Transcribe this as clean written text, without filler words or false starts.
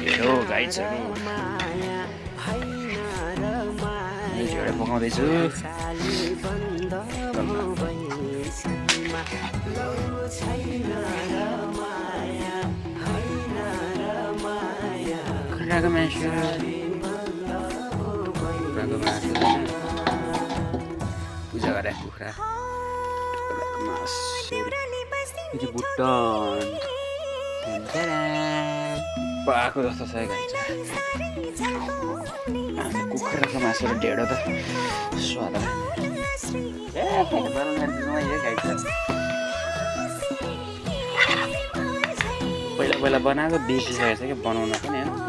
ढेडो गाइजहरू ढेडो पकाउँदैछु कुखुराको मासु पूजा गरे कुखुरा मासु बुटन पाएको जस्तो छ गाइज कुखुराको मासु र ढेडो त स्वाद पहिला बनाएको बिर्सिसकेको छ कि बनाउन पनि होइन